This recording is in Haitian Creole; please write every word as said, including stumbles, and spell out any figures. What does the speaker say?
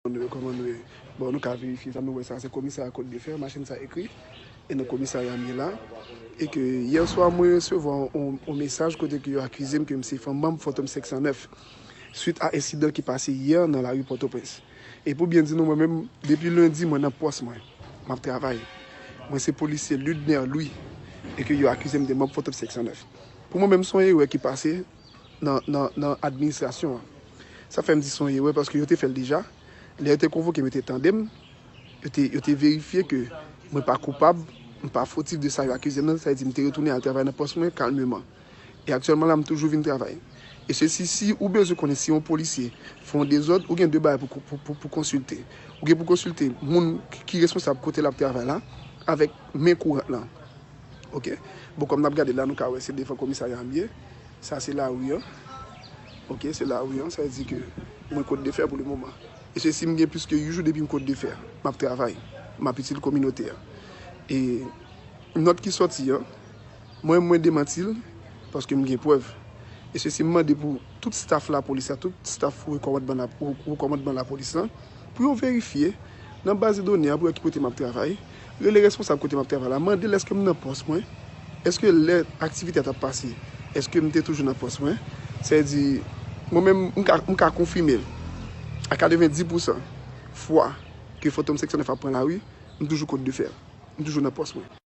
Kòman nou ye? Bon, nou ka verifye sa, nou wè sa, se komisarya Côte de Fer, machin sa ekri, e nan komisarya m ye la. E ke yè swa, mwen resevwa yon, yon mesaj kote ke yo akize m ke m se manm Fantom senk san nèf, swit a ensidan ki pase yè nan lari Pòtoprens. E pou byen di nou, mwen menm, depi lendi, mwen nan pòs mwen, m ap travay. Mwen se polisye Ludner Louis, e ke yo akize m de manm Fantom senk san nèf. Pou mwen menm, se yon erè ki pase nan, nan, nan administrasyon an. Sa fè m di se yon erè paske yo te fè l deja. Lè yo te konvoke m, yo te tande m, yo te, yo te verifye ke mwen pa koupab, m pa fotif de sa yo akize m nan, sa vle di m te retounen al travay nan pòs mwen kalmeman. E aktyèlman la, m toujou vin travay. E se si, si ou bezwen konnen si yon polisye fè yon dezòd, ou gen de bagay pou, pou, pou, pou konsilte. Ou gen pou konsilte moun ki, ki responsab kote l ap travay la, avèk men kourant lan. Ok? Bon, kòm n ap gade la, nou ka wè se devan komisarya m ye. Sa se lari an. Ok, se lari an. Sa vle di ke mwen Côte de Fer pou le moman. E se si m gen plis ke uit jou depi m Côte de Fer. M ap travay. M ap itil kominote a. E nòt ki sòti an, mwen, mwen demanti l, paske m gen prèv. E se si m mande pou tout staf lapolis la, tout staf wo kòmandman la, wo, wo kòmandman lapolis lan, pou yo verifye nan baz de done a pou wè ki kote m ap travay, rele responsab kote m ap travay la, mande l èske m nan pòs mwen, èske lè aktivite a t ap pase, èske m te toujou nan pòs mwen. Sa vle di, mwen menm, m ka, m ka konfime l a katrevenndis pousan fwa ke Fantom senk san nèf ap pran lari, m toujou Côte de Fer. M toujou nan pòs mwen.